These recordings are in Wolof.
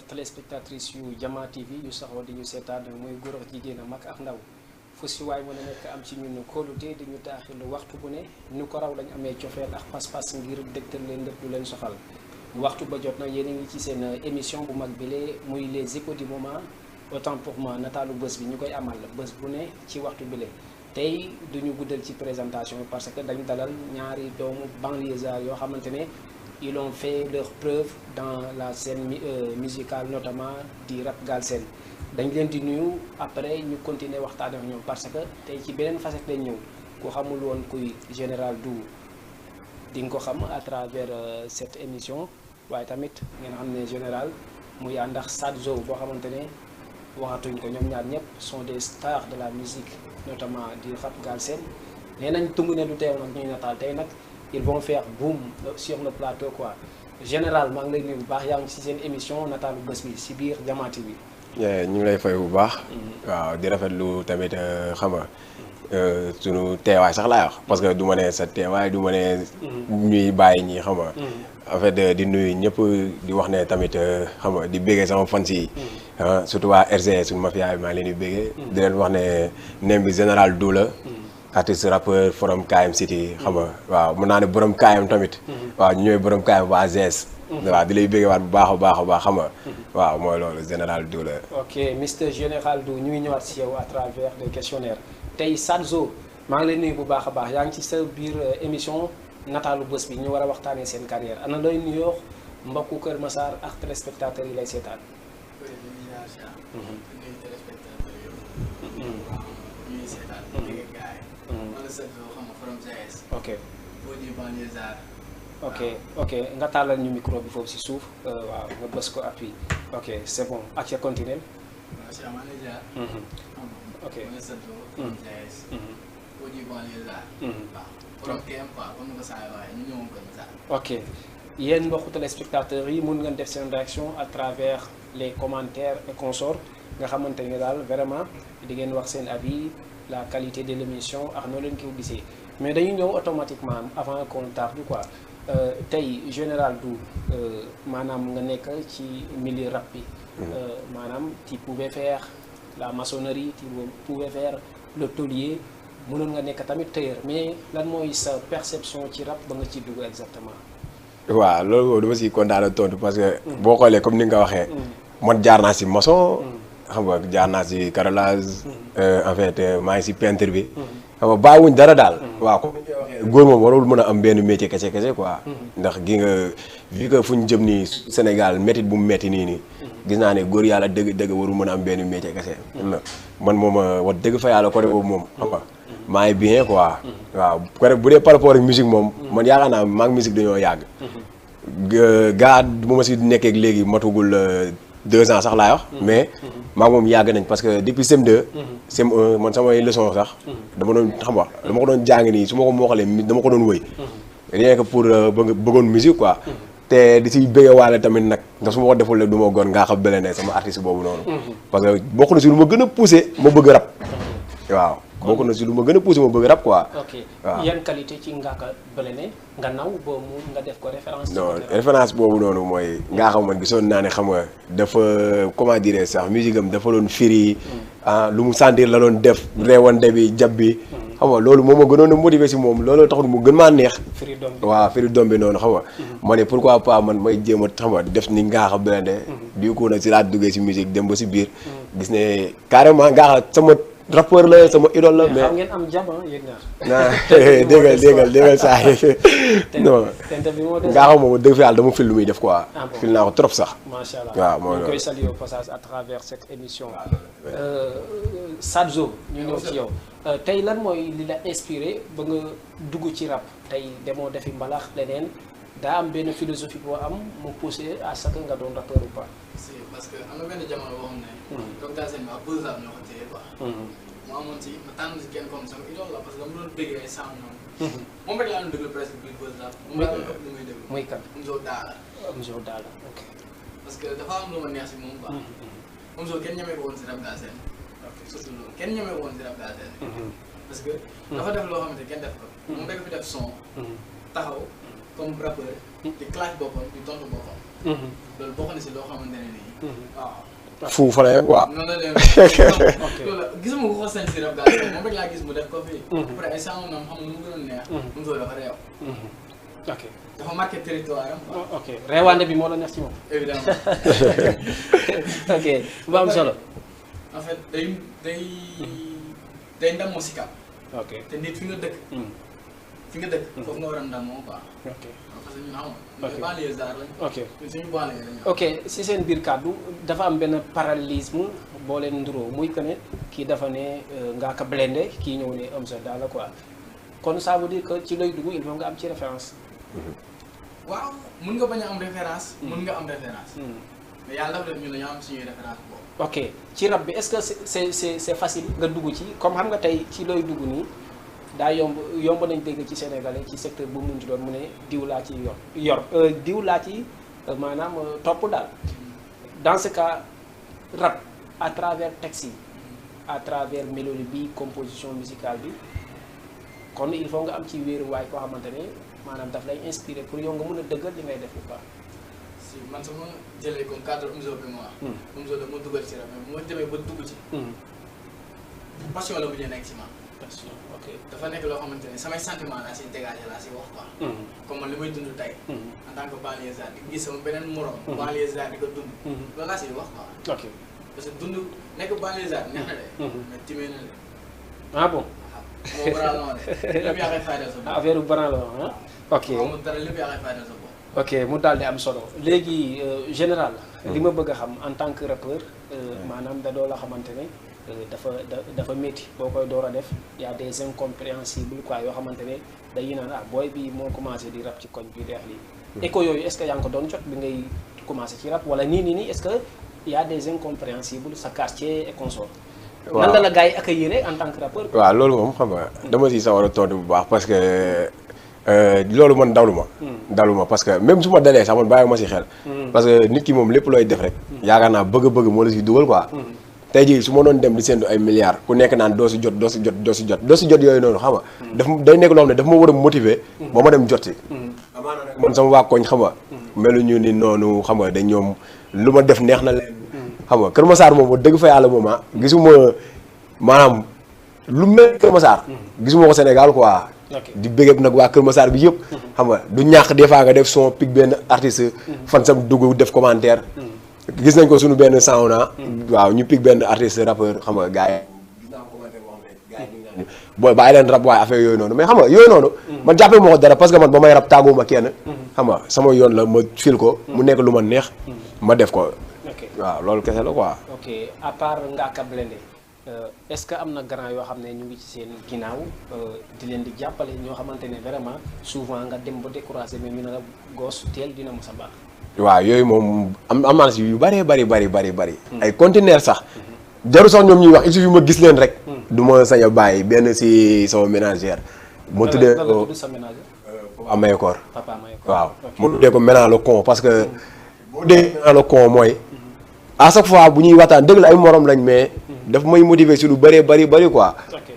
téléspectatrices yu Jama TV yu saxoo di ñu seetaan muy góor ak jigéen a mag ak ndaw fu si waay mën a nekk am ci ñun kóolute di ñu taaxilu waxtu bu ne ñu ko raw lañ amee cofeel ak pas-pas ngir dégtal leen lépp lu leen soxal waxtu ba jot na yéen a ngi ci seen émission bu mag bile muy les échos du moment autant pour moi nataalu bés bi ñu koy amal bés bu ne ci waxtu bile tey duñu guddal ci présentation parce que dañu dalal ñaari doomu banlieusards yoo xamante ne ils ont fait leur preuve dans la scène musicale notamment di rap galsen dañ leen di nuyu après ñu continuer waxtaan ak ñoom parce que tey ci beneen facette lañ ñëw ku xamul woon kuy Général Dou di nga ko xam à travers cette émission waaye tamit ngeen xam ne Général muy ànd ak Sadzo boo xamante ne waxatuñ ko ñoom ñaar ñëpp sont des stars de la musique notamment di rap galsen nee nañ tungu ne du teew nag ñuy nataal tey nag ils vont faire boom sur le plateau quoi Général maa ngi lay nuyu bu baax yaa ngi ci seen émission nataalu bés bi si biir Jama TV bi. ñu ngi lay fay bu baax. waaw di rafetlu tamit xam nga sunu teewaay sax laay wax parce que du ma ne sa teewaay du ma ne. ñuy bàyyi ñii xam nga. en fait di nuyu ñëpp di wax ne tamit xam nga di béggee sama fans yi. surtout waa RG suñu mafia bi maa ngi leen di béggee. di leen wax ne nem bi Général Dou la. artiste rappeur from KM City xam nga waaw mun naa ne borom KM tamit. waaw ñu ñooy borom KM waa GS. waaw di lay bëggee waat bu baax a baax a baax xam nga. waaw mooy loolu Général Dou la. ok Mr Général Dou ñu ngi ñëwaat si yow à travers des questionnaires tey Sadzo maa ngi lay nuyu bu baax a baax yaa ngi ci sa biir émission nataalu bés bi ñu war a waxtaanee seen carrière ana looy nuyoo mbokku Kër Massar ak téléspectateurs yi lay seetaan. ok nga tàllal ñu micro bi foofu si suuf waaw nga bës ko appui ok c'est bon ak ca continuer. ok ok yéen mbokku téléspectateurs yi mun ngeen def seen réaction à travers les commentaires et consorts nga xamante ne daal vraiment di ngeen wax seen avis la qualité de l'émission ak noo leen ko gisee mais dañuy ñëw automatiquement avant qu'on tarde quoi. tey Général Dou maanaam nga nekk ci milieu rap bi maanaam tu pouvais faire la maçonnerie tu pouvais faire le tôlier mënoon nga nekk tamit tailleur mais lan mooy sa perception ci rap ba nga ci dugg exactement. waaw loolu moom dama siy kontaan tontu parce que boo xoolee comme ni nga ko waxee man jaar naa si maçon xam nga jaar naa si carrelage en fait maa ngi si peintre bi xam nga bàyyiwuñ dara daal waaw comme ni nga waxee góor moom warul mën a am benn métier kese quoi ndax gi nga vu que fu ñu jëm nii Sénégal métit bu mu métti nii gis naa ne góor yàlla dëgg warul mën a am benn métier kese man moom wax dëgg fa yàlla côté boobu moom xam nga maa ngi bien quoi waaw côté bu dee par rapport ak musique moom man yaakaar naa maa ngi musique dañoo yàgg gaa bu ma si nekkee léegi matugul 2 ans sax laay wax mais maa moom yàgg nañ parce que depuis CM2 CM1 man samay leçon sax dama doon xam nga dama ko doon jàng nii su ma ko mooxalee dama ko doon wëy rien que pour bëggoon musique quoi te di si bëggee waale tamit nag ndax su ma ko deful rek du ma goon ngaa xam bële ne sama artiste boobu noonu parce que bokk na si lu ma gën a poussé ma bëgg rap waaw bokk na si lu ma gën a poussé ma bëgg rap quoi. ok yan qualité ci Ngaaka Blindé nga naw boobu nga def ko référence. non référence boobu noonu mooy Ngaaka man gisoon naa ne xam nga dafa comment dire sax musique am dafa doon firi lu mu sentir la doon def reewande bi jab bi xam nga loolu moom ma gënoon a motivé si moom looloo taxul mu gën maa neex. waaw firi doom bi noonu xam nga. ma ne pourquoi pas man may jéem a xam nga def ni Ngaaka Blindé. du coup nag si laa duggee si musique dem ba si biir. gis ne carrément Ngaaka sama. rappeur la sama idole la mais xam ngeen am jàmm yéen ñaar. déggal saa yi. non Ngaaka moom dëgg fa yàlla dama fil lu muy def quoi. fil naa ko trop sax. macha allah waaw mooy ñu koy saluer au passage à travers cette émission. Sadzo ñu ñëw ci yow. tey lan mooy li la inspiré ba nga dugg ci rap tey demoo defi mbalax leneen daa am benn philosophie boo am mu poussé à ce que nga doon rappeur ou pas. si parce que am na benn jamono boo xam ne. donc daal seen baax buzz ñoo ko téye quoi. mu amoon ci ma tànn si kenn comme sama idole la parce que mu doon déggee ay sound ñoom. moom rek laa doon déglu presque biir buzz rap. moom rek la ëpp lu muy déglu. muy kan Omzo Dollar. Omzo Dollar ok. parce que dafa am lu ma neex si moom quoi. Omzo kenn ñemee ko woon si rap daa seen. ok surtout loolu kenn ñemee ko woon si rap daa seen. parce que dafa def loo xamante kenn def ko. moom rek fi def son. taxaw comme rappeur di clash boppam di tontu boppam loolu bokk na si loo xamante ne nii waaw fu fa la quoi. noonu la demee loolu gisuma ko sañ si rap gars moom rek laa gis mu def ko fii après ay sound nam xam nga nu mu gënoon neex mu soo dafa réew ok dafa marqué territoire am ok reewaande bi moo la neex ci moom. évidemment ok bu am solo. en fait day ndamoo si kap ok te nit fi nga dëkk fi nga dëkk foofu nga war a ndamoo quoi ok parce que ñun xam nga banlieusard lañ ok suñu banlieue lañ ok si seen biir kàddu dafa am benn parallélisme boo leen nduroo muy que ne kii dafa ne Ngaaka Blindé kii ñëw ne Omzo Dollar quoi kon ça veut dire que ci looy dugg il faut nga am ci référence. waaw mun nga bañ a am référence mun nga am référence mais yàlla dafa def ñun dañoo am suñuy référence boobu ok ci rap bi est-ce que c'est facile nga dugg ci comme xam nga tey ci looy dugg nii daa yomb nañ dégg ci sénégalais ci secteur bu mu ci doon mu ne diw laa ci diw laa ci maanaam topp daal dans ce cas rap à travers texte yi à travers mélodie bi composition musicale bi kon il faut nga am ci wéeruwaay koo xamante ne maanaam daf lay inspiré pour yow nga mën a dëggal li ngay def ou pas. si man sama jëlee comme cadre Omzo bi ma wax Omzo la ma dugal ci rap mais bu ma demee ba dugg ci passion la mujjee nekk ci man passion ok dafa nekk loo xamante ne samay sentiment laa si dégagé laa si wax quoi comme man li may dund tey en tant que banlieusard di gis sama beneen morom banlieusard di ko dund loolu laa siy wax quoi ok parce que dund nekk banlieusard neex na de mais timee na de ah bon moo branlon de lépp yaa koy fayda sa bopp affaire bu branlon ah ok amul dara lépp yaa koy fayda sa bopp ok mu daal di am solo léegi général li ma bëgg a xam en tant que rappeur maanaam da doo la xamante ne dafa métti boo koy door a def y a des incompréhensibles quoi yoo xamante ne dañuy naan ah booy bi moo commencé di rap ci koñ bi deex lii écho yooyu est-ce que yaa ngi ko doon jot bi ngay commencé ci rap wala nii est-ce que y a des incompréhensibles sa quartier et consort waaw nan la gars yi accueillir en tant que rappeur. waaw loolu moom xam nga dama si sa war a tontu bu baax parce que loolu man dalu ma parce que même su ma dalee sax man bàyyi ma si xel. parce que nit ki moom lépp looy def rek. yaakaar naa bëgg-bëgg moo la si dugal quoi. tey jii su ma doon dem di séntu ay milliards ku nekk naan doo si jot yooyu noonu xam nga. daf day nekk loo xam ne daf ma war a motiver. ba ma dem jot si. amaana nag man sama waa koñ xam nga. meluñu ni noonu xam nga dañ ñoom lu ma def neex na leen. xam nga Kër Massar moom dëgg fa yàlla moom gisuma maanaam lu mel Kër Massar. gisuma ko Sénégal quoi. di bëgg nag waa Kër Massar bi yëpp. xam nga du ñàkk des fois nga def son pic benn artiste. fan sam dugg def commentaire. gis nañ ko suñu benn sauna. waaw ñu pic benn artiste rappeur xam nga gars yi. gis naa commentaire boo xam ne gars yi ñu ngi naan booy bàyyi leen rap waaye affaire yooyu noonu mais xam nga yooyu noonu. man jàppee ma ko dara parce que man ba may rap tàgguwuma kenn. xam nga sama yoon la ma fil ko. mu nekk lu ma neex. ma def ko. waaw loolu kese la quoi. ok à part Ngaaka Blindé est-ce que am na grand yoo xam ne ñu ngi ci seen ginnaaw di leen di jàppale ñoo xamante ne vraiment souvent nga dem ba découragé mais ñu ne la goos teel dina mos a baax. waaw yooyu moom am naa si yu bëree bëri. ay conteneur sax. jaru sax ñoom ñuy wax il suffit ma gis leen rek. du ma sañ a bàyyi benn si sama ménagère. moo tuddee ko sa ménagère. Papa Mayakor. Papa Mayakor waaw moo tuddee ko ménage le con parce que. boo dee ménage le con mooy. à chaque fois bu ñuy waxtaan dëgg la ay morom lañ mais. daf may motiver si lu bëree bëri quoi.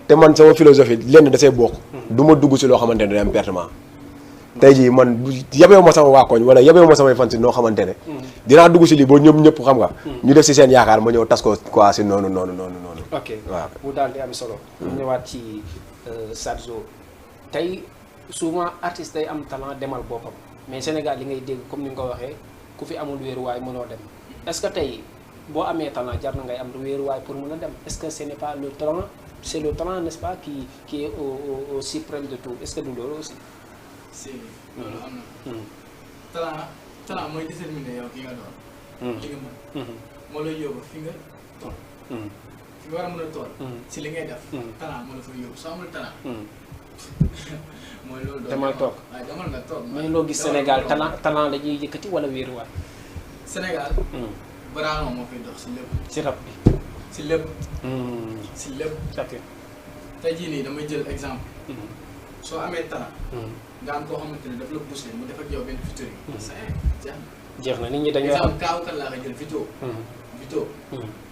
te man sama philosophie lenn da see bokk. du ma dugg si loo xamante ne day am pertement. tey jii man yabeewu ma sama waa koñ wala yabeewu ma samay fan si noo xamante ne. dinaa dugg si lii ba ñoom ñëpp xam nga. ñu def si seen yaakaar ma ñëw tas ko quoi si noonu. ok waaw mu daal di am solo. ñu ñëwaat ci Sadzo tey souvent artiste day am talent demal boppam mais Sénégal li ngay dégg comme ni nga ko waxee ku fi amul wéeruwaay mënoo dem est-ce que tey. boo amee talent jar na ngay am wéeruwaay pour mën a dem est-ce que ce n'est pas le talent c'est le talent n'est-ce pas qui est au suprême de tout est-ce que du loolu aussi. si loolu am na. talent mooy déterminer yow ki nga doon. li nga mën. moo lay yóbbu fi nga toll. fi nga war a mën a toll. si li ngay def. talent moo la fay yóbbu soo amul talent. mooy loolu demal toog waaye demal nga toog. mais loo gis Sénégal talent la ñuy yëkkati wala wéeruwaay. Sénégal. Branlon moo koy dox si lépp. si rap bi. si lépp. si lépp. ok tey jii nii damay jël exemple. soo amee talent. nga am koo xamante ne daf la poussé mu def ak yow benn featuring. jeex na nit ñi dañoo exemple kaaw kan laa koy jël Vito. Vito.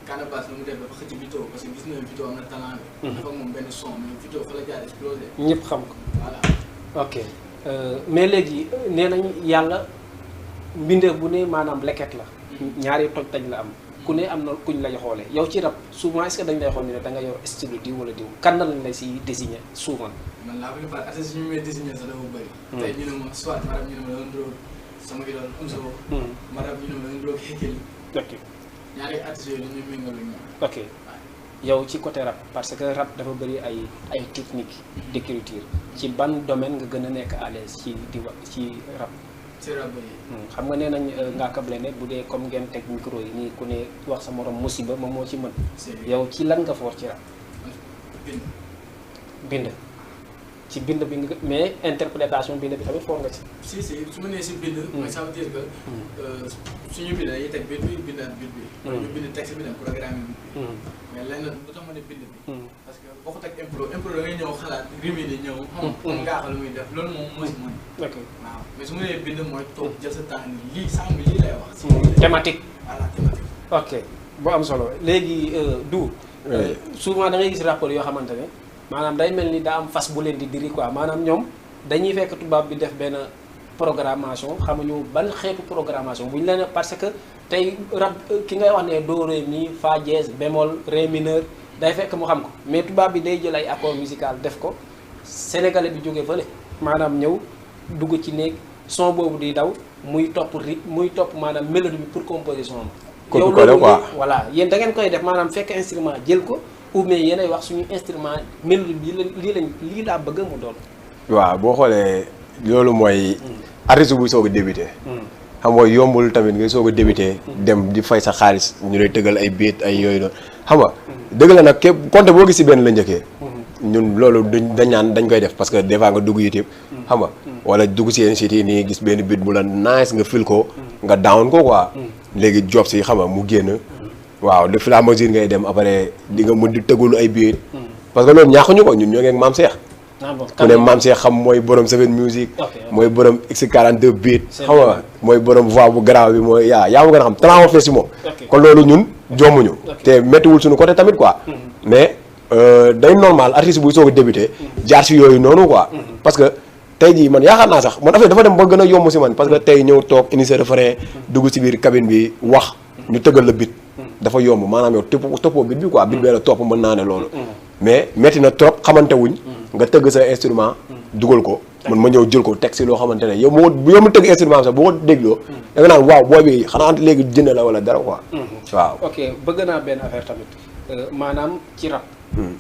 Canabasse lu mu def dafa xëcc Vito parce que gis na Vito am na talent bi. dafa moom benn son mais Vito fa la jaar explosé. ñëpp xam ko. voilà. ok mais léegi nee nañ yàlla mbindeef bu ne maanaam leket la ñaari toj taj la am ku ne am na kuñ lay xoolee yow ci rap souvent est-ce que dañ lay xool ne da nga yor style diw wala diw kan na lañ lay si désigner souvent. man la plupart artistes ñu may désigner sax dafa bëri. tey ñu ne ma soit ma rap ñu ne ma doon drôle sama idole Omzo. ma rap ñu ne ma doon drôle Kekeli. ok ñaari artistes yooyu dañuy méngale ak ñoom. ok yow ci côté rap parce que rap dafa bëri ay technique d'écriture ci ban domaine nga gën a nekk à l'aise ci di wax ci rap. ci rap yi. xam nga nee nañ Ngaaka Blindé bu dee comme ngeen teg micro yi nii ku ne wax sa morom musiba moom moo ci mën. yow ci lan nga foor ci rap. bind ci bind bi nga mais interprétation bind bi tamit foor nga ci. si su ma nee si bind. mooy ça veut dire que suñu bind dañuy teg bind bi bindaat bind bi. ñu bind texte bi dem programme bi. mais lenn lu tax ma ne bind bi. parce que boo ko teg impro da ngay ñëw xalaat rime di ñëw. xam nga lu muy def loolu moom moo si mën. ok waaw mais su ma nee bind mooy toog jël sa temps ni lii sànq lii lay wax. thématique. voilà thématique. ok bu am solo léegi du souvent da ngay gis rapport yoo xamante ne maanaam day mel ni daa am fas bu leen di diri quoi maanaam ñoom dañuy fekk tubaab bi def benn programmation xamuñu ban xeetu programmation bu ñu leen parce que tey rap ki ngay wax ne do ré mi fa dièse bémol ré mineur day fekk mu xam ko mais tubaab bi day jël ay accord musical def ko sénégalais bi jógee fële maanaam ñëw dugg ci néeg son boobu di daw muy topp rythme muy topp maanaam mélodie bi pour composition am. yow loolu voilà yéen da ngeen koy def maanaam fekk instrument jël ko ou bien yéenay wax suñu instrument mélodie bi lii laa bëgg mu doon. waaw boo xoolee loolu mooy artiste buy soog a débuté. xam nga yombul tamit nga soog a débuté. dem di fay sa xaalis ñu lay tëggal ay beat ay yooyu noonu xam nga. dëgg la nag képp compte boo gis si benn la njëkkee. ñun loolu dañ koy def parce que des fois nga dugg YouTube. xam nga wala dugg si yenn sites yi nii gis benn beat bu la nice nga fil ko. nga down ko quoi. léegi job si xam nga mu génn. waaw de fur et à mesure ngay dem après di nga mën di tëggalu ay biir. parce que loolu ñaaxuñu ko ñun ñoo ngi ak Maam Cheikh. ku ne Maam Cheikh xam mooy borom Seven Music. mooy borom X42 beat. xam nga mooy borom voix bu garaaw bi mooy yaa ma gën a xam talent fee si moom. kon loolu ñun jommuñu. te méttiwul suñu côté tamit quoi. mais day normal artiste buy soog a débuté. jaar si yooyu noonu quoi. parce que tey jii man yaakaar naa sax man affaire dafa dem ba gën a yomb si man parce que tey ñëw toog initier refrain dugg si biir cabine bi wax ñu tëggal la beat. dafa yomb maanaam yow toppoo bit bi quoi bit bee la topp mën naa ne loolu mais metti na trop xamante wuñ nga tëgg sa instrument dugal ko man ma ñëw jël ko teg si loo xamante ne yow mu tëgg instrument sax boo ko dégloo da nga naan waaw booy bi xanaa léegi jënd la wala dara quoi waaw ok bëgg naa benn affaire tamit maanaam ci rap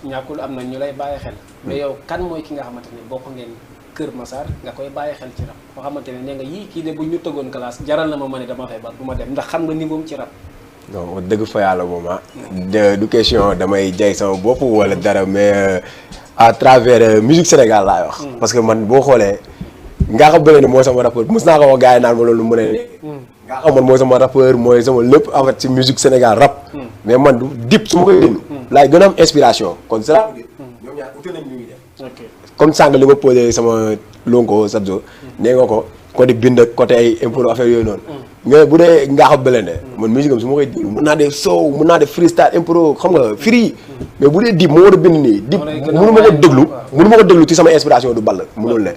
ñàkkul am na ñu lay bàyyi xel mais yow kan mooy ki nga xamante ne bokk ngeen Kër Massar nga koy bàyyi xel ci rap boo xamante ne nee nga yii kii de bu ñu tëggoon classe jaral na ma ne dama feebar du ma dem ndax xam nga niveau ci rap non dëgg fa yàlla moom du question damay jaay sama bopp wala dara mais à travers musique Sénégal laay wax. parce que man boo xoolee Ngaaka Blindé mooy sama rappeur mos naa ko wax gars yi naan ma loolu mu ne Ngaaka man mooy sama rappeur mooy sama lépp en fait ci musique Sénégal rap. mais man du dip su ma koy déglu. laay gën a am inspiration kon ça veut dire ñoom ñaar ute nañ ñuy def. comme sànq li ma posé sama lonko Sabzo nee nga ko côté bind ak côté ay impro affaire yooyu noonu. mais bu dee Ngaaka Blindé man musique am su ma koy déglu mën naa def soul mën naa def freestyle impro xam nga free mais bu dee dip moo war a bind nii dip mënu ma ko déglu ci sama inspiration du ball mënul ne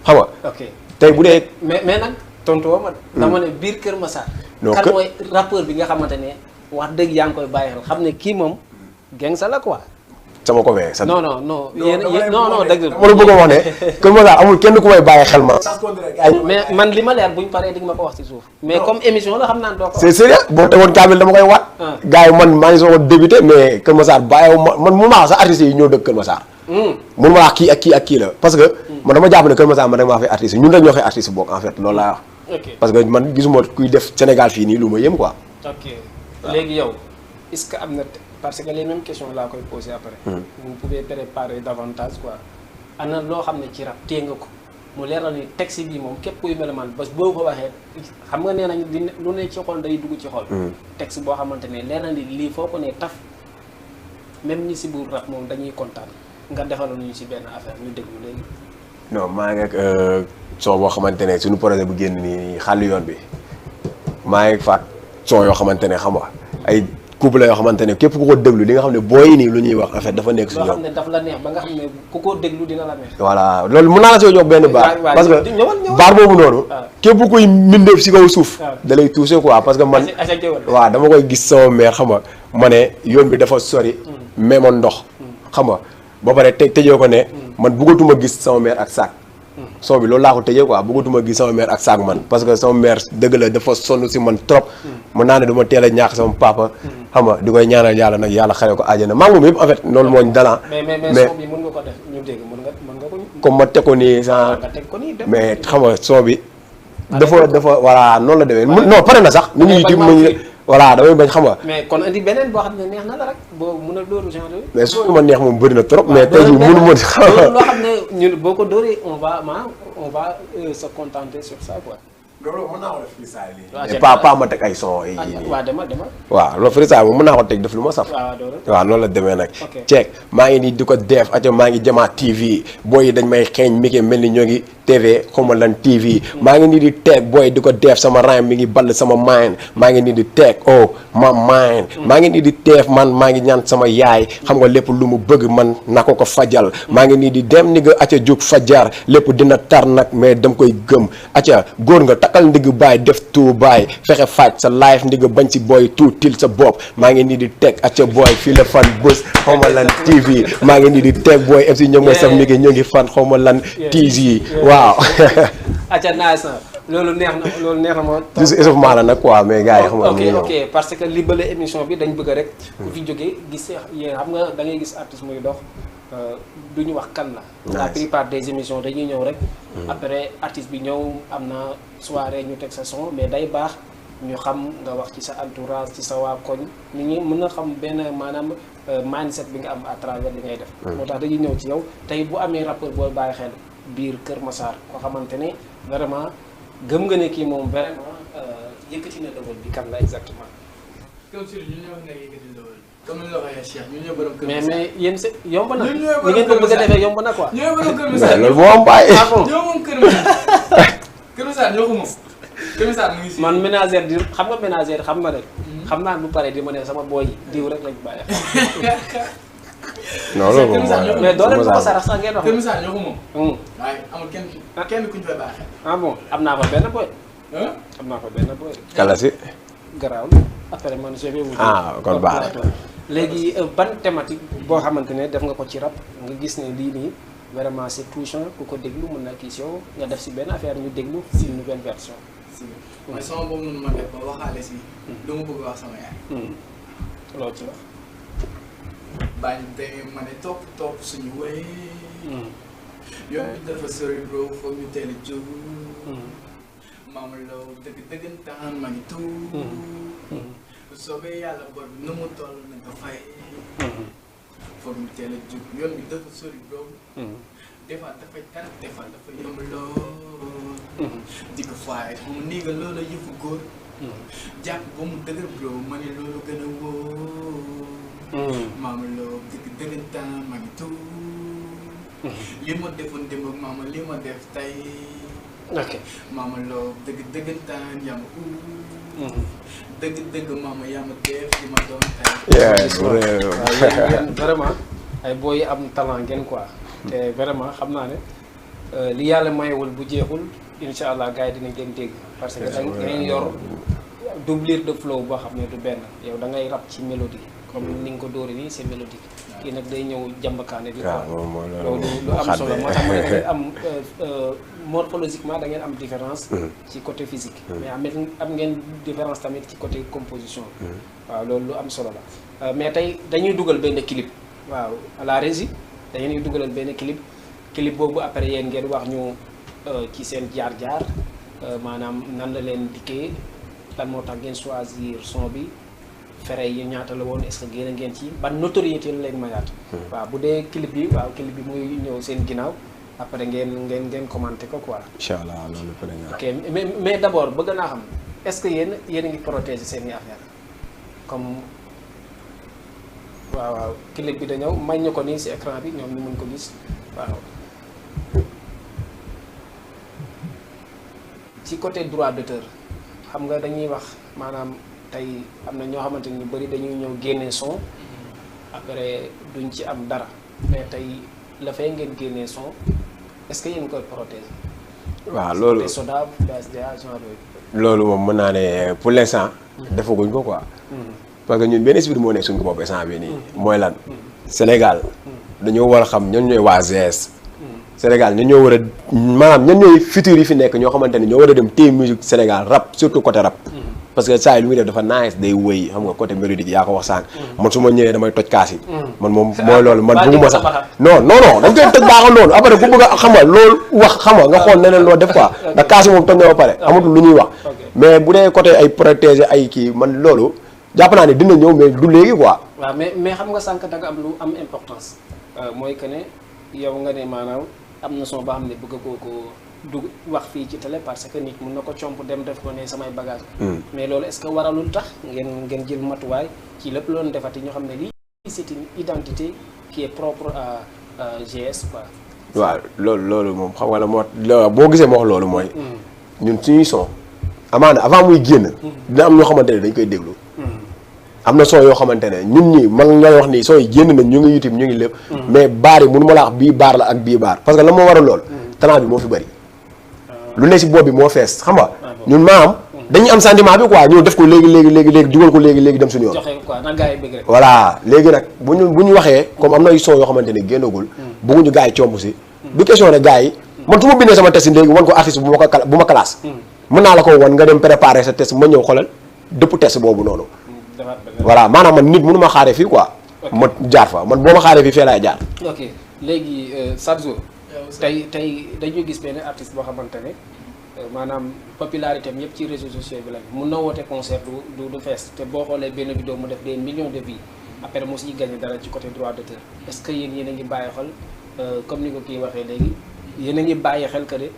xam nga tey bu dee mais nag tontu woo ma dama ne biir Kër Massar kan mooy rappeur bi nga xamante ne wax dëgg yaa ngi koy bàyyi xel xam ne kii moom geng sa la quoi sama ko wee sa non dëgg ma la bëgg a wax ne Kër Massar amul kenn ku may bàyyi xel ma mais man li ma leer buñ paree dig ma ko wax ci suuf mais comme émission la xam naa doo ko c'est sérieux boo tegoon kaamil dama koy waat gars yi man maa ngi soog a débuté mais Kër Massar bàyyiwu man mun maa wax sax artistes yi ñoo dëkk Kër Massar mun ma wax kii ak kii la parce que man dama jàpp ne Kër Massar man rek maa fay artiste ñun rek ñoo fay artiste bokk en fait loolu laa wax parce que man gisuma kuy def Sénégal fii nii lu ma yëm quoi ok léegi yow est-ce que am na parce que les mêmes questions laa koy poser après vous pouvez préparer davantage quoi ana loo xam ne ci rap téye nga ko mu leer na ni texte bi moom képp kuy melamaan bés boo ko waxee xam nga nee nañ lu ne ci xol day dugg ci xol texte boo xamante ne leer na ni lii foo ko ne taf même ñi si buur rap moom dañuy kontaan nga defaloon ñu si benn affaire ñu déglu léegi non maa ngi ak son boo xamante ne suñu projet bu génn nii xàll yoon bi maa ngi faak son yoo xamante ne xam nga ay couple yoo xamante ne képp ku ko déglu di nga xam ne booy yi nii lu ñuy wax en fait dafa nekk si loo ñoom. xam ne daf la neex ba nga xam ne ku ko déglu dina la neex. voilà loolu mën naa la soo jox benn baar. parce que ñëwal. baar boobu noonu. képp kuy mbindeef si kaw suuf. da lay touché quoi parce que man. waaw dama koy gis sama mère xam nga ma ne yoon bi dafa sori. mais man ndox. xam nga ba pare tëjee ko ne. man bëggatuma gis sama mère ak saak. son bi loolu laa ko tëjee quoi bëggatuma gis sama mère ak saak man parce que sama mère dëgg la dafa sonn si man trop. mën naa ne du ma teel a ñaax sama papa. xam nga di koy ñaanal yàlla nag yàlla xare ko àjjana maa ngi moom yëpp en fait loolu moo ñu dala. mais son bi mën nga ko def ñu dégg mën nga ko. comme ma teg ko nii sans nga teg ko nii mais xam nga son bi. dafa voilà noonu la demee non pare na sax. mu ngi YouTube mu ngi voilà damay bañ xam nga. mais kon indi beneen boo xam ne neex na la rek boo mën a dóoru genre yooyu. mais su ma neex moom bëri na trop. mais tey jii mënu ma loo xam ne ñun boo ko dóoree on va se contenter sur ça quoi. loolu mën naa ko def freestyle yi. pas ma teg ay son yi. waaw demal. waaw loolu freestyle moom mën naa ko teg def lu ma saf. waaw noonu la demee nag. ceek maa ngi nii di ko def aco maa ngi Jama TV booy yi dañ may xeeñ mi ngi mel ni ñoo ngi TV xawma lan TV maa ngi nii di teg booy di ko def sama rhyme mi ngi ball sama mind maa ngi nii di teg ma mind maa ngi nii di teef man maa ngi ñaan sama yaay xam nga lépp lu mu bëgg man na ko fajal maa ngi nii di dem ni nga aca jug fajar lépp dina tar nag mais dam koy gëm aca góor nga takkal ndigg baay def tuu baay fexe faaj sa life ndigg bañ si booy tuutil sa bopp maa ngi nii di teg aca booy fii la fan bës xawma lan TV maa ngi nii di teg booy MC ñoom mooy sax mi ngi ñoo ngi fan xawma lan TV waaw acca nice na loolu neex na moom. juste échauffement la nag quoi mais gars yi xam nga. ok parce que li bële émission bi dañ bëgg rek. ku fi jógee gis yéen xam nga da ngay gis artiste muy dox du ñu wax kan la. la plupart des émissions dañuy ñëw rek. après artiste bi ñëw am na soirée ñu teg sa son mais day baax ñu xam nga wax ci sa entourage ci sa waa koñ nit ñi mën na xam benn maanaam mindset bi nga am à travers li ngay def. moo tax dañuy ñëw ci yow tey bu amee rappeur boo bàyyi xel. biir Kër Massar koo xamante ne vraiment gëm nga ne kii moom vraiment yëkkati na level bi kan la exactement. comme si ñun ñoo nekk yëkkati level comme ni la waxee Cheikh ñun ñoo borom Kër mais Massar. mais yéen c'est yomb na. ñun ñoo borom Kër Massar ni ngeen ko bëgg a defee yomb na quoi. ñoo borom Kër Massar loolu moo am bàyyi. ñoo moom Kër Massar. Kër Massar ñoo ko moom. Kër Massar mu ngi si. man ménagère di xam nga ménagère xam nga ne. xam naa bu paree di ma ne sama booy diw rek lañ bàyyi. non loolu moom mais doo leen ko sarax sax ngeen wax. Kër Massar ñoo ko moom. waaye amul kenn kuñ fay baaxee. ah bon am naa fa benn boy. am naa fa benn boy. kala si. garaaw après man je vais vous kon baax na. léegi ban thématique boo xamante ne def nga ko ci rap nga gis ne lii nii vraiment c'est touchant ku ko déglu mën na kii si yow nga def si benn affaire ñu déglu si une nouvelle version. mais sama boobu noonu ma def ba waxaale si. lu ma bëgg wax sama yaay. loolu ci wax. bañ demee ma ne topp suñu wéy. yoon bi dafa sori bro foog ñu teel a jóg. maama Lo dëggantaan ma ngi tuut. bu soobee yàlla bor bi nu mu toll nañ ko fay. foog ñu teel a jóg yoon bi dafa sori bro. des fois dafay tar des fois dafa yomb lool. di ko faay xam nga nii nga loolu yëfu góor. jàpp ba mu dëgër bro ma ne loolu gën a wóor. maama Lo dëggantaan ma ngi tuut. li ma defoon démb ak maama li ma def tey. ok maama Lo dëggantaan yaa ma dëgg maama yaa ma def li ma doon tey. yéen vraiment ay booy yi am talent ngeen quoi. te vraiment xam naa ne li yàlla mayewul bu jeexul incha allah gars yi dinañ leen dégg. parce que da ngay yor doublure de flow boo xam ne du benn yow da ngay rap ci mélodie comme ni nga ko dóori nii c'est mélodique. kii nag day ñëw jàmbakaane bi quoi. loolu lu am solo moo tax ma ne am morphologiquement da ngeen am différence. ci côté physique. mais am ngeen différence tamit ci côté composition. waaw loolu lu am solo la mais tey dañuy dugal benn clip. waaw à la régie dañuy dugalal benn clip boobu après yéen ngeen wax ñu ci seen jaar-jaar maanaam nan la leen dikkee lan moo tax ngeen choisir son bi. fere yi ñaata la woon est-ce que génn ngeen ci ban notoriété la leen mayaat. waaw bu dee clip bi muy ñëw seen ginnaaw après ngeen commenté ko quoi. incha allah loolu peut être. ok mais d'abord bëgg naa xam est-ce que yéen a ngi protéger seen i affaire comme waaw clip bi da ñëw may ñu ko nii ci écran bi ñoom ñu mën ko gis waaw. ci côté droit d'auteur xam nga dañuy wax maanaam. tey am na ñoo xamante ni bëri dañuy ñëw génnee son après duñ ci am dara mais tey la fay ngeen génnee son est-ce que yéen koy protéger. waaw loolu SODAV BSDA genre yooyu. loolu moom mën naa ne pour l'instant. defaguñ ko quoi. parce que ñun benn esprit moo nekk suñu bopp instant bii nii. mooy lan Sénégal dañoo war a xam ñan ñooy waa GS. Sénégal ñan ñoo war a maanaam ñan ñooy futur yi fi nekk ñoo xamante ne ñoo war a dem téye musique Sénégal rap surtout côté rap. parce que saa yi lu muy def dafa nice day wëy xam nga côté mélodique yaa ko wax sànq. man su ma ñëwee damay toj kaas yi. man moom mooy loolu man bëgguma sax. non dañ koy toj baaxal noonu après ku bëgg a xam nga loolu wax xam nga xool neneen loo def quoi ndax kaas yi moom toj na ba pare amatul lu ñuy wax. mais bu dee côté ay protéger ay kii man loolu jàpp naa ne dina ñëw mais du léegi quoi. waaw mais xam nga sànq da nga am lu am importance mooy que ne yow nga ne maanaam am na son boo xam ne bëgg ko dugg wax fii ci télé parce que nit mun na ko comp dem def ko ne samay bagage mais loolu est-ce que waralul tax ngeen jël matuwaay ci lépp loolu defati ñoo xam ne lii c'est une identité qui est propre à GS quoi. waaw loolu moom xam nga la moo boo gisee ma wax loolu mooy ñun suñuy son amaana avant muy génn dina am ñoo xamante ne dañ koy déglu am na son yoo xamante ne ñun ñi man ñooy wax nii son yi génn nañ ñu ngi YouTube ñu ngi lépp mais baar yi mënu ma la wax bii baar la ak bii baar parce que la moo waral lool talent bi moo fi bëri lu ne si bopp bi moo fees xam nga ñun maam dañuy am sentiment bi quoi ñoo def ko léegi dugal ko léegi dem suñu yoon. joxe quoi na gars yi bëgg rek. voilà léegi nag bu ñu waxee comme am na ay son yoo xamante ne génnagul bëgguñu gars yi comb si du question ne gars yi man su ma bindee sama test léegi wan ko artiste bu ma classe mën naa la ko wan nga dem préparer sa test ma ñëw xoolal dëpp test boobu noonu voilà maanaam man nit mënu ma xaaree fii quoi ma jaar fa man boo ma xaaree fii fee laay jaar. ok léegi Sadzo tey dañuy gis benn artiste boo xamante ne maanaam popularité am yëpp ci réseaux sociaux bi la mun na woote concert du fees te boo xoolee benn vidéo mu def des millions de vues après mu siy gagné dara ci côté droit d'auteur est-ce que yéen a ngi bàyyi xel comme ni ko kii waxee léegi yéen a ngi bàyyi xel que de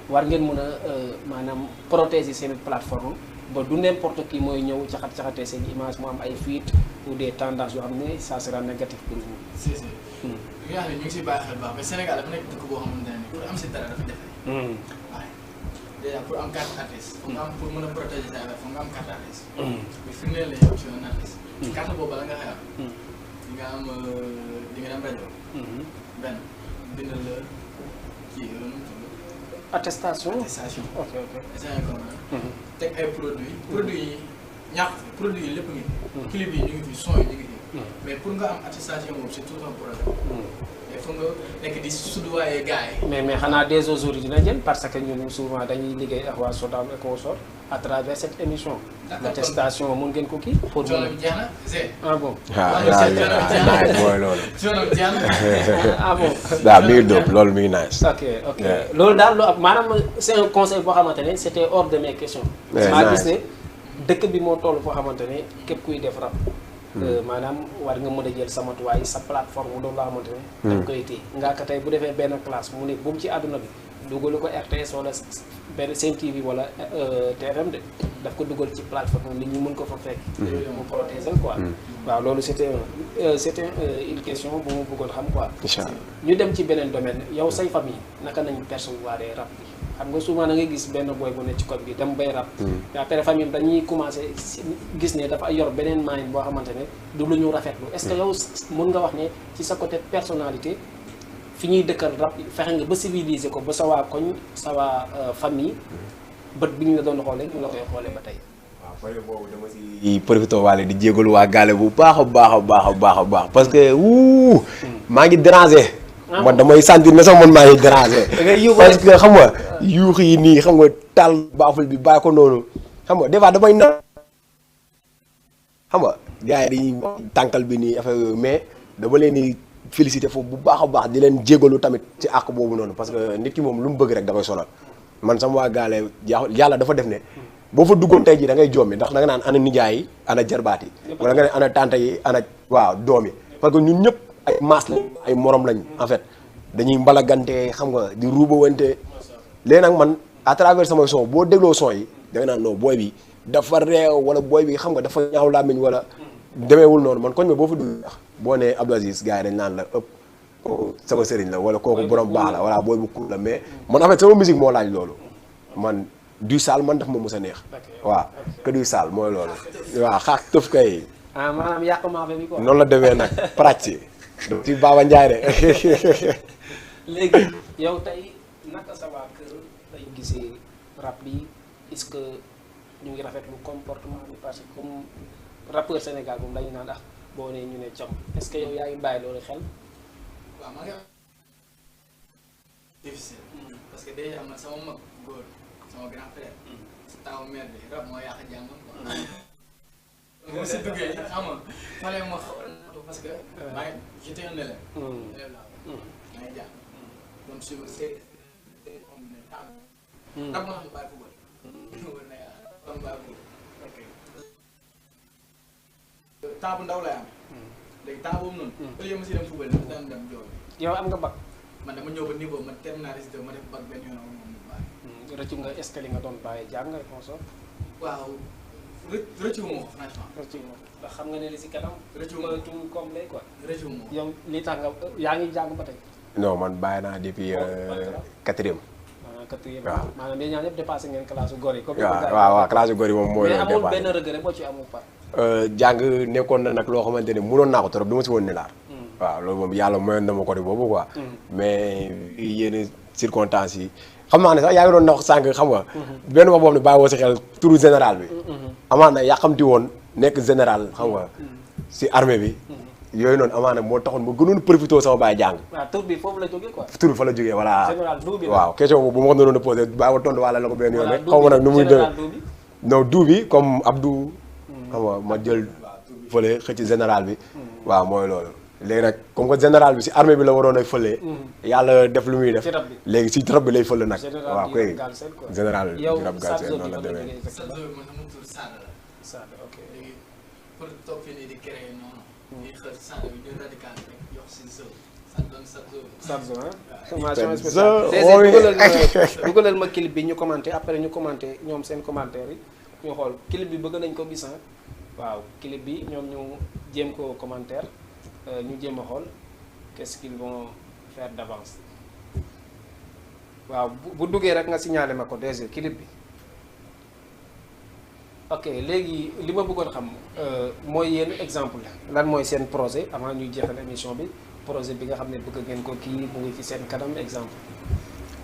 war ngeen mën a maanaam protéger seen plateforme ba du n'importe qui mooy ñëw caxatee seen image mu am ay fuite ou des tendances yoo xam ne ça sera négatif pour vous. si li nga xam ne ñu ngi siy bàyyi xel baax mais Sénégal dafa nekk dëkk boo xamante ne pour am si dara dafa jafe. waaye déjà pour am carte artiste. foog nga am pour mën a protéger sa affaire foog nga am carte artiste. mais fi mu ne la yow ci un artiste. carte boobu bala nga xëy di nga am di nga dem rajo. benn bindal la kii attestation. ok. teg ay produits. produits yi ñàkk produits yi lépp ngi fi. clip yi ñu ngi fi son yi ñu ngi fi. mais pour nga am attestation boobu c'est tout un problème. il faut nga nekk di suduwaaye gars yi. mais xanaa des jours dina jël parce que ñun souvent dañuy liggéey ak waa SODAV et consorts à travers cette émission. l'attestation mun ngeen ko kii. pour coono bi jeex na c'est. ah bon. mooy loolu. coono bi jeex na. ah bon. waaw mi ngi dóob loolu mi ngi nice. ok loolu daal lu am maanaam c'est un conseil boo xamante ne c'était hors de mes questions. maa gis ne dëkk bi moo toll foo xamante ne képp kuy def rap. maanaam war nga mën a jël sa matuwaay sa plateforme loolu laa xamante ne. dañ koy téye ngaa ko tey bu defee benn classe mu ne bu mu ci àdduna bi dugalu ko RTS wala benn Sen TV wala TFM de daf ko dugal ci plateforme nit ñi mën ko fa fekk. mu protéger quoi. waaw loolu c'était une question bu mu bëggoon xam quoi. inchaallah ñu dem ci beneen domaine yow say famille naka nañ percevoir rap bi. xam nga souvent da ngay gis benn boy bu ne ci code bi dem bay rap. mais après famille dañuy commencé gis ne dafa yor beneen moyen boo xamante ne du lu ñu rafetlu est-ce que yow mën nga wax ne ci sa côté personnalité fi ñuy dëkkal rap fexe nga ba civiliser ko ba sa waa koñ sa waa famille bët bi ñu la doon xoolee ñu la koy xoolee ba tey. waaw fële boobu dama si profité waale di jégalu waa gaale bu baax a baax parce que maa ngi déranger. man damay sentir ne sax man maa ngi déranger. parce que xam nga yuux yi nii xam nga taal baaful bi bàyyi ko noonu xam nga des fois damay na xam nga gars yi dañuy tànkal bi nii affaire yooyu mais dama leen di féliciter foofu bu baax a baax di leen jégalu tamit ci àq boobu noonu parce que nit ki moom lu mu bëgg rek da koy sonal man sama waa gaale yàlla dafa def ne boo fa duggoon tey jii da ngay jommi ndax da nga naan ana nijaay yi ana jarbaat yi wala nga ne ana tante yi ana waaw doom yi parce que ñun ñëpp ay maas lañ ay morom lañ en fait dañuy mbalagante xam nga di ruubawante léegi nag man à travers samay son boo dégloo son yi da nga naan non booy bi dafa réew wala booy bi xam nga dafa ñaaw làmmiñ wala demeewul noonu man koñ ma boo fa dugg boo nee Abdou Aziz gars yi dañ naan la ëpp sama sëriñ la wala kooku borom baax la wala booy bu cool la mais man en fait sama musique moo laaj loolu man du sale man daf ma mës a neex. ok waaw que du sale mooy loolu. waaw xaar tëf kay. ah maanaam yàq maafe bi quoi. noonu la demee nag pratique. donc ci Baba Ndiaye de. léegi yow tey naka sa waa kër day gisee rap bi est-ce que ñu ngi rafetlu comportement bi parce que comme rappeur Sénégal moom dañu naan boo nee ñu ne com est-ce que yow yaa ngi bàyyi loolu xel. waaw maa ngi am difficile. parce que déjà man sama mag góor sama grand frère. taw mère bi rab moo yàq jàngam quoi. bu si duggee xam nga fallait ma xaw a parce que. maa ngi j'étais un élève. élève laa maa ngi jàng. donc su ma see on est tàng. rab moo tax bàyyi football. football na yaa kon bàyyi football. ok temps bu ndaw lay am. léegi temps boobu noonu. au lieu ma si dem football daan dem joor. yow am nga bac. man dama ñëw ba niveau ma terminaliste ma def bac benn yoon moom mu bàyyi. rëccu nga est-ce que li nga doon bàyyi jàng nga consort. waaw rëccu wu ma ko franchement. rëccu nga ndax xam nga ne li si kanam. rëccu wu ma tout comme lay quoi. rëccu wu ma ko. yow li tax nga yaa ngi jàng ba tey. non man bàyyi naa depuis quatrième. quatrième waaw maanaam yéen ñaar ñëpp dépassé ngeen classe góor yi. comme waaw classe góor yi moom mooy. mais amul benn regret boo ci amul par. jàng nekkoon na nag loo xamante ne mënoon naa ko trop du ma si woon ni laar. waaw loolu moom yàlla mayoon na ma côté boobu quoi. mais yenn circonstances yi xam naa ne sax yaa ngi doon wax sànq xam nga. benn wax boobu ne bàyyi woo si xel turu général bi. amaana yàqamti woon nekk général xam nga si armée bi. yooyu noonu amaana moo taxoon ma gënoon profité sama baay jàng. waaw tur bi foofu la jógee quoi. tur bi fa la jógee voilà. général du bi waaw question boobu bu ma ko doon posé bàyyi ma tontu wàlla la ko benn yoon rek. xaw ma nag nu muy demee non du bi comme Abdou. xam nga ma jël fële xëcc général bi. waaw mooy loolu. léegi nag comme que général bi si armée bi la waroon a fëlee. yàlla def lu muy def. léegi si rab bi lay fële nag. waaw koy général bi rab Galsen noonu la demee. Sada ok. léegi pour toog fii nii di créer noonu. di xër Sada bi ñu radical rek yox si zone. Sadzo formation spéciale. dugalal ma clip bi ñu commenté après ñu commenté ñoom seen commentaire yi ñu xool clip bi bëgg nañ ko gis waaw clip bi ñoom ñu jéem ko commentaire ñu jéem a xool qu'est-ce qu'ils vont faire d'avance waaw bu duggee rek nga signalé ma ko déjà clip bi ok léegi li ma bëggoon xam mooy yéen exemple lan mooy seen projet avant ñuy jeexal émission bi projet bi nga xam ne bëgg ngeen ko kii mu ngi fi seen kanam exemple.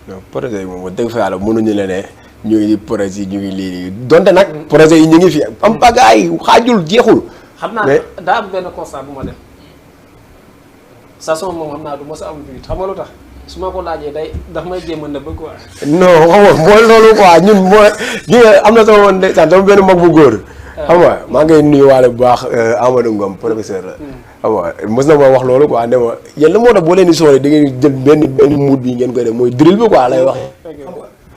non projet yi moom wax dëgg fa yàlla mënuñu leen ne ñu ngi projet yi ñu ngi lii donte nag. projet yi ñu ngi fi am bagaay xaajul jeexul. xam naa daa am benn constat bu ma def Sason moom xam naa du mos a am but xam nga lu tax su ma ko laajee daf may jéem a nëbb quoi. non xam nga mooy loolu quoi ñun mooy ñi nga am na sama woon ndeysaan sama benn mag bu góor. xam nga maa ngi nuyuwaale bu baax Amadou Ngom professeur la. xam nga mës na ma wax loolu quoi ne ma yéen la moo tax boo leen di soolee da ngeen jël benn mood bi ngeen koy def mooy drill bi quoi lay wax.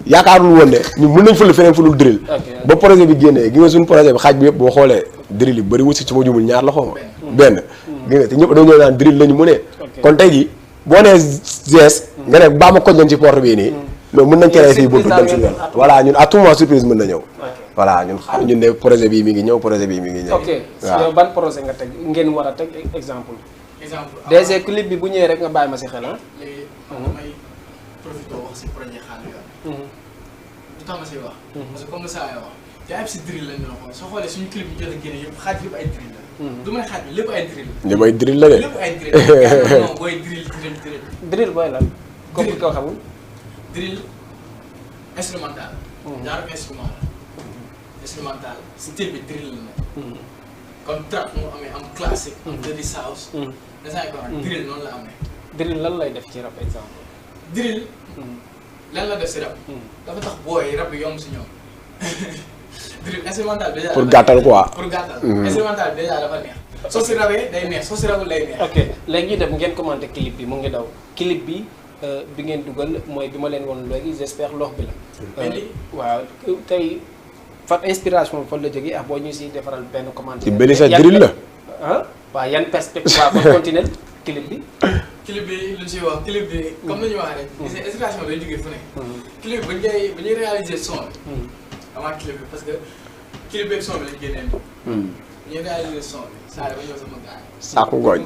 yaakaarul woon ne ñun mën nañ fële feneen fu dul drill. ba projet bi génnee gi nga suñu projet bi xaaj bi yëpp boo xoolee drill yi bëri wut si su ma jumul ñaar la xaw ma benn. gi nga te ñëpp dañoo naan drill lañu mu ne. kon tey jii boo nee GS. nga ne baa ma koñ leen ci porte bii nii. mais mën nañ créer fii buntu dem si ñoom. voilà ñun à tout moment surprise mën na ñëw. voilà ñun xam ñun ne projet bii mi ngi ñëw projet bii mi ngi ñëw. ok yow ban projet nga teg ngeen war a teg exemple. exemple déjà clip bi bu ñëwee rek nga bàyyi ma si xel ah. léegi man damay profité wax si projet xaalis bi. lu tax ma siy wax. parce que comme le saa yoo wax te ay si drill lañ doon xool soo xoolee suñu clip yi jot a génne yëpp xaaj yëpp ay drill la. du ma ne xaaj bi lépp ay drill. lépp ay drill la de. lépp ay drill la non booy drill. drill booy lan. comme ko xamul. drill instrumental. genre instrument la. instrumental style bi drill la nekk. comme trap moo amee am classique. am dirty house. drill noonu la amee. drill lan lay def ci rap exemple. drill. lan la def si rap. dafa tax booy rap bi yomb si ñoom. drill instrumental déjà. pour gàttal quoi. pour gàttal. instrumental bi déjà dafa neex. soo si rabee day neex soo si rabul day neex. ok léegi ñu dem ngeen commenté clip bi mu ngi daw clip bi bi ngeen dugal mooy bi ma leen woon léegi j'espère lox bi la. waaw tey fan inspiration fan la jógee boo ñu si defaral benn commentaire. ci benn sa drill la. ah waaw yan perspective waaw kon continuer clip bi. clip bi lu ñu siy wax clip bi comme ni ñu waxee rek. gis nga inspiration day jógee fu ne. clip bi ba ñuy réaliser son bi. avant clip bi parce que clip beeg son bi lañ génnee nii. ñuy réaliser son bi saa dafa ñëw sama gars yi. Sakku Ngooñ.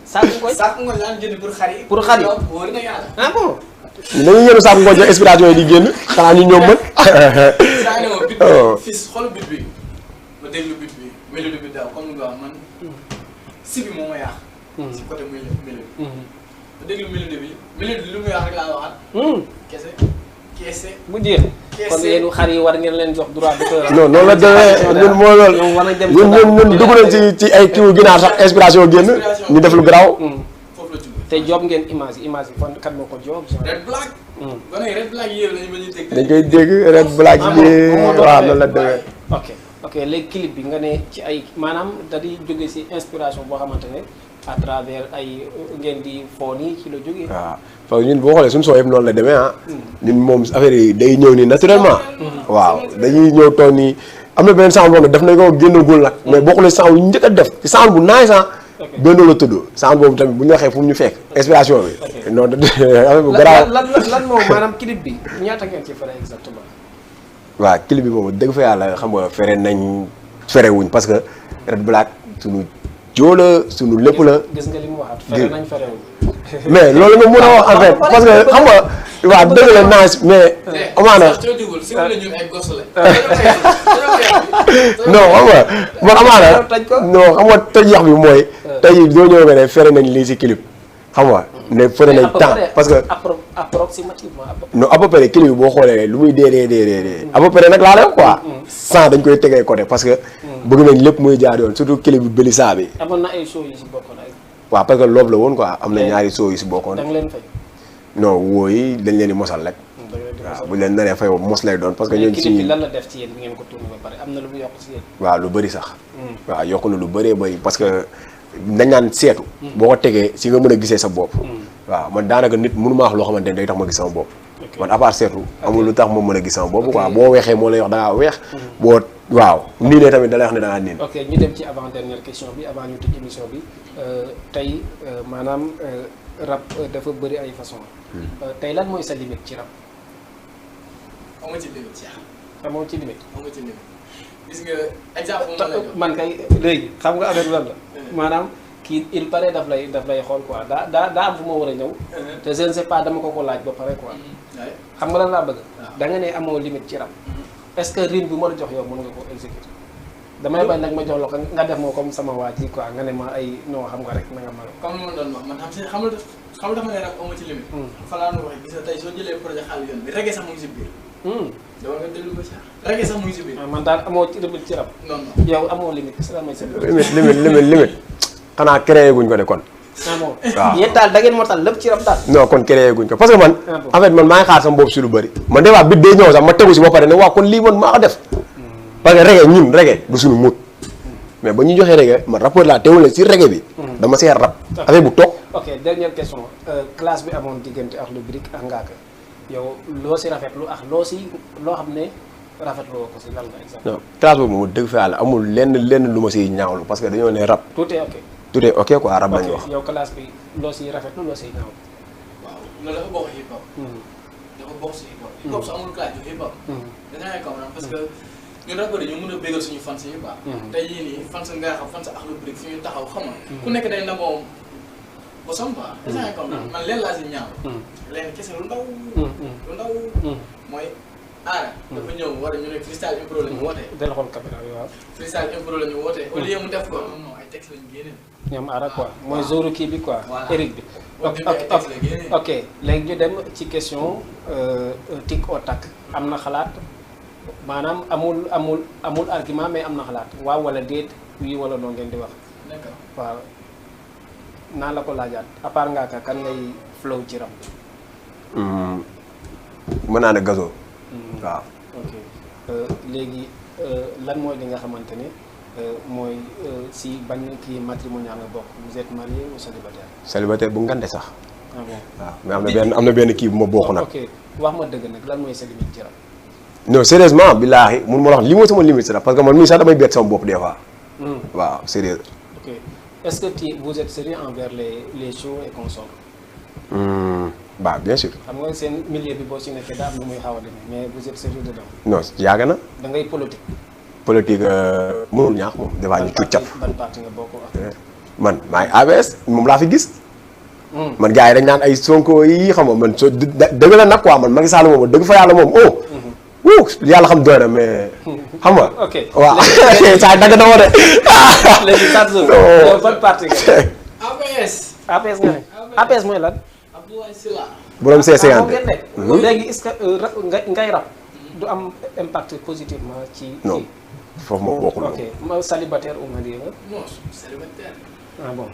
Sakku Ngooñ. Sakku Ngooñ laa jënd pour xar yi. pour xar yi wóor na yàlla. ah bon. dañuy yënu sax ngooñ inspiration yi di génn xanaa ñu ñoom mën. saa ne ma bit bi fii xoolu bit bi ma déglu bit bi mélodie bi daaw comme ni nga wax man si bi moo ma yàq. si côté mélodie. ma déglu mélodie bi lu muy wax rek laa waxaat. kese. bu jeex kon yéen xar yi war ngeen leen jox droit d'auteur. non noonu la demee ñun moo loolu ñun dugg nañ ci ay kiwu ginaar sax inspiration génn ñu def lu garaaw. foofu la jógee te job ngeen image yi fan kan moo ko job. red black. ba ne red black yéen lañu bañ a dégg. dañ koy dégg red black yi waaw noonu la demee. ok léegi clip bi nga ne ci ay maanaam da di jóge si inspiration boo xamante ne à travers ay ngeen di foo nii ci la jógee. waaw parce que ñun boo xoolee suñu soo yëpp noonu la demee ah. ñun moom affaire yi day ñëw nii naturellement. waaw dañuy ñëw toog nii am na benn sound boo xam ne def nañ ko génnagul nag. mais boo xoolee sound yu njëkk a def ci sound bu naaj ah. benn la tudd sound boobu tamit bu ñu waxee fu mu ñu fekk inspiration bi. noonu affaire bu garaaw lan moom maanaam clip bi ñaata ngeen ci fere exactement. waaw clip bi moom dëgg fa yàlla xam nga fere nañ fere wuñ parce que Red Black suñu joo la suñu lépp la. gis nga li mu waxaat fere nañ fere wuñ. mais loolu nga mën a wax en fait parce que xam nga waaw dëgg la naaj mais. amaana non xam nga man amaana non xam nga toj yax bi mooy. tey doo ñëw nga ne fere nañ lii si clip xam nga. ne fële nañ temps parce que approximativement. non à peu près clip bi boo xoolee lu muy dee à peu près nag laa lay quoi. sans dañ koy tegee côté parce que. bëgg nañ lépp muy jaar yoon surtout clip bi Belisa bi. amoon na ay show yu si bokkoon ay. waaw parce que loobu la woon quoi am na ñaari show yu si bokkoon. da nga leen fay. non woo yi dañ leen di mosal rek. waaw bu leen naree fay mos lay doon parce que ñooñu si. lan la def ci yéen bi ngeen ko tourné ba pare am na lu mu yokk si yéen. waaw lu bëri sax. waaw yokk na lu bëree bëri parce que dañ naan seetu. boo ko tegee si nga mën a gisee sa bopp. waaw man daanaka nit mënu ma wax loo xamante ne day tax ma gis sama bopp. man à part seetu amul lu tax ma mën a gis sama bopp quoi boo weexee moo lay wax da ngaa weex. boo waaw nii ne tamit da lay wax ne da ngaa niin. ok ñu dem ci avant dernière question bi avant ñu tëj émission bi tey maanaam rap dafa bëri ay façon tey lan mooy sa limite ci rap. amoo ci limite ci amoo ci limite. amoo ci limite gis nga exemple man kay léegi xam nga affaire lan la maanaam. kii il paraît daf lay xool quoi daa am fu ma war a ñëw. te je ne sais pas dama ko laaj ba pare quoi. xam nga lan laa bëgg. da nga ne amoo limite ci rap. est-ce que rime bi ma la jox yow mën nga ko exécuter. damay bañ nag ma jox la ko nga def moo comme sama waa ji quoi nga ne ma ay non xam nga rek na nga mën a. comme li ma doon wax man xam nga dafa ne rap amoo ci limite. fa laa nu waxee gis nga tey soo jëlee projet xaalis yoon bi reggae sax mu ngi si biir. dama nga déglu ko ci reggae sax mu ngi si biir. man daal amoo limite ci rap. non yow amoo limite est-ce que lan mooy sa limite. xanaa créé guñ ko de kon. waaw yéen daal da ngeen motal lépp ci rap daal. non kon créé guñ ko parce que man. en fait man maa ngi xaar sama bopp si lu bëri. man des fois bit day ñëw sax ma tegu si ba pare ne waaw kon lii man maa ko def. parce que reggae ñun reggae du suñu mut. mais ba ñu joxee reggae man rapport laa teewul ne si reggae bi. dama see rap. affaire bu toog. ok dernière question classe bi amoon diggante ak lu Brick ak Ngaaka yow loo si rafetlu ak loo xam ne rafetlu ko si lan la exactement. non classe boobu moom dëgg fa yàlla amul lenn lu ma siy ñaawlu parce que dañoo ne rap. tout est ok. tout est ok quoi rap lañuy wax. yow classe bi loo siy rafetlu loo siy ñaawlu. waaw loolu dafa bokk hip hop. dafa bokk si hip hop. hip hop su amul classe du hip hop. dañu comprendre parce que ñun rappeurs yi ñu mën a bégal suñu fans yi quoi. tey yii nii fans nga xam fans ak lu Brick fi ñu taxaw xam nga. ku nekk day ndamoo bosom quoi. dañu comprendre man leen laa si ñaaw. leen kese lu ndaw. lu ndaw mooy. aara dafa ñëw war a ñu ne freestyle impro la ñu woote. del xool caméra bi waaw. freestyle impro la ñu woote. au lieu mu def ko non ay texte lañu génne. ñoom aara quoi mooy zoru kii bi quoi. Eric bi. ok léegi ñu dem ci question tic au tac am na xalaat maanaam amul argument mais am na xalaat waaw wala déet wii wala noo ngeen di wax. d'accord waaw naa la ko laajaat à part Ngaaka kan ngay flow ci rap. mën naa ne gazo. waaw ok léegi lan mooy li nga xamante ne mooy si bañ kii matrimonial nga bokk vous êtes marié ou célibataire. célibataire bu ngande sax. ah bon waaw mais am na benn kii bu ma bokk nag. ok wax ma dëgg nag lan mooy sa limite ci rap. non sérieusement billaahi mun ma wax lii mooy sama limite si rap parce que man mii sax damay bett sama bopp des fois. waaw sérieux. ok est-ce que vous êtes sérieux envers les shows et consorts. bah bien sûr. xam nga seen milieu bi boo si nekkee daa am lu muy xaw a demee mais vous êtes sérieux dedans. non yàgg na. da ngay politique. politique mënul ñaax moom. des fois ñu cuuc cap ban parti nga bokk ak. man maa ngi ABS moom laa fi gis. man gars yi dañ naan ay Sonko yi xam nga man soo dëgg la nag quoi man Macky Sall moom dëgg fa yàlla moom yàlla xam doy na mais xam nga. ok waaw saa dagg na ma de. léegi Sadji ban parti nga. APS. APS nga ne. APS mooy lan. Abdoulaye Sylla. borom C50. léegi est-ce que ngay rap du am impact positivement ci. non foofu ma bokkul. ok ma célibataire ou marié nga. non célibataire. ah bon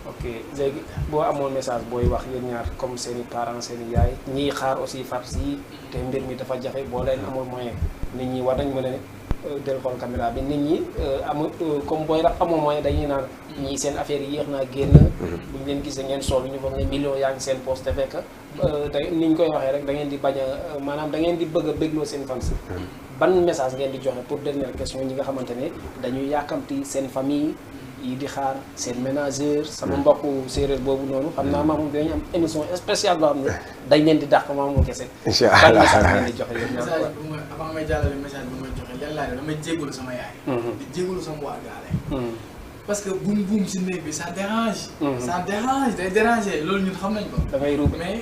ok léegi boo amoon message booy wax yéen ñaar comme seen i parents seen i yaay ñiy xaar aussi far si te mbir mi dafa jafe boo leen amul moyen nit ñi war nañ mën a del xool caméra bi nit ñi amul comme booy rap amoo moyen dañuy naan ñii seen affaire yi yéex naa génn buñ leen gisee ngeen sol ñu foog ne millions yaa ngi seen poste te fekk da ni ñu koy waxee rek da ngeen di bañ a maanaam da ngeen di bëgg a bégloo seen fans ban message ngeen di joxe pour dernière question ñi nga xamante ne dañuy yàkkamti seen famille yi di xaar seen ménageur sama mbokku séeréer boobu noonu xam naa maamu dañu am émission spéciale boo xam ne dañ leen di dàq maamu kese. incha ban allah message ngeen di joxe yéen ñaar message bu ma avant may jàllale message bu may joxe lenn laa ne damay jégalu sama yaay. di jégalu sama waa gaale. parce que buum buum si néeg bi ça dérange. ça dérange day déranger loolu ñun xam nañ ko. da ngay ruub mais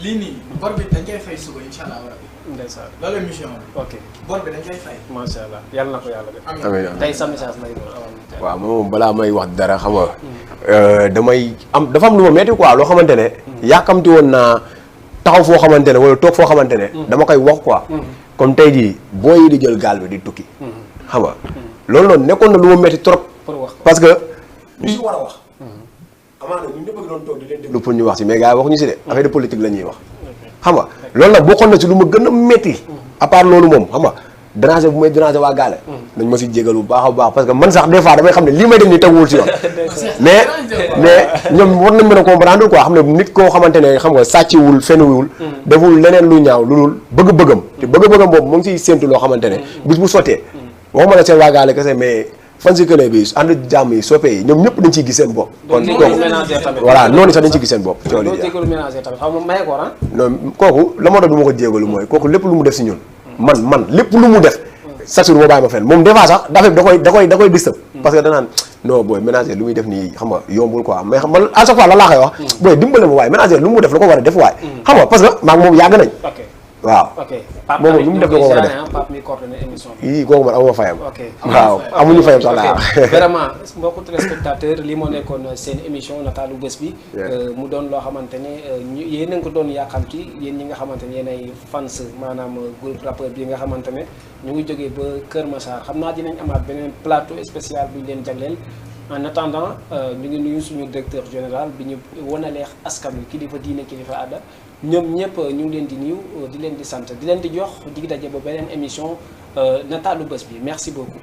lii nii bor bi dañ koy fay suba incha allah rabbi. ndeysaan loolu émission bi. ok bor bi dañ koy fay. macha allah yàlla na ko yàlla def. amiin tey sa message lay doon avant. waaw moom balaa may wax dara xam nga damay dafa am lu ma metti quoi loo xamante ne. yàkkamti woon naa taxaw foo xamante ne wala toog foo xamante ne. dama koy wax quoi. comme tey jii booy yi di jël gaal bi di tukki. xam nga loolu noonu nekkoon na lu ma metti trop. pour wax parce que ñu si war a wax. amaana ñun ñëpp a ngi doon toog di leen déglu pour ñu wax si mais gars yi waxuñu si de affaire de politique la ñuy wax. xam nga loolu nag bokkoon na si lu ma gën a metti à part loolu moom xam nga déranger bu may déranger waa gaale nañ ma si jégal bu baax a baax parce que man sax des fois damay xam ne lii may def nii teguwul si yoon mais ñoom war nañ mën a comprendre quoi xam ne nit koo xamante ne xam nga sàcciwul fenwul deful leneen lu ñaaw lu dul bëgg-bëggam te bëgg-bëggam boobu mu ngi siy séntu loo xamante ne bis bu sottee waxuma la seen waa gaale kese mais fan si këne bi ànd jàmm yi soppe yi ñoom ñëpp dañ ciy gis seen bopp kon kooku voilà noonu sax dañ ciy gis seen bopp doo jégalu ménager tamit xam nga maye ko ah. non kooku la moo tax du ma ko jégalu mooy kooku lépp lu mu def si ñun man lépp lu mu def chaque jour moo bàyyi ma fenn moom des fois sax da koy disturb parce que danaan non booy ménager lu muy def nii xam nga yombul quoi mais xam nga à chaque fois la laa koy wax booy dimbale ma waaye ménager lu mu def la ko war a def waaye xam nga parce que maa ngi moom yàgg nañ waaw moom lu mu def la ko war a def Pape mi coordonné émission bi. yii kooku man amuma fayam ok waaw amuñu fayam sax laa vraiment mbokku téléspectateur lii moo nekkoon seen émission nataalu bés bi mu doon loo xamante ne yéen a ngi ko doon yàqamti yéen ñi nga xamante ne yéen ay fans maanaam groupe rappeur bi nga xamante ne ñu ngi jógee ba Kër Massar xam naa dinañ amaat beneen plateau spécial bu ñu leen jagleel en attendant ñu ngi nuyu suñu directeur général bi ñu wanalee askan wi kilifa diine kilifa aada ñoom ñëpp ñu ngi leen di nuyu di leen di sant di leen di jox dig daje ba beneen émission nataalu bés bi merci beaucoup.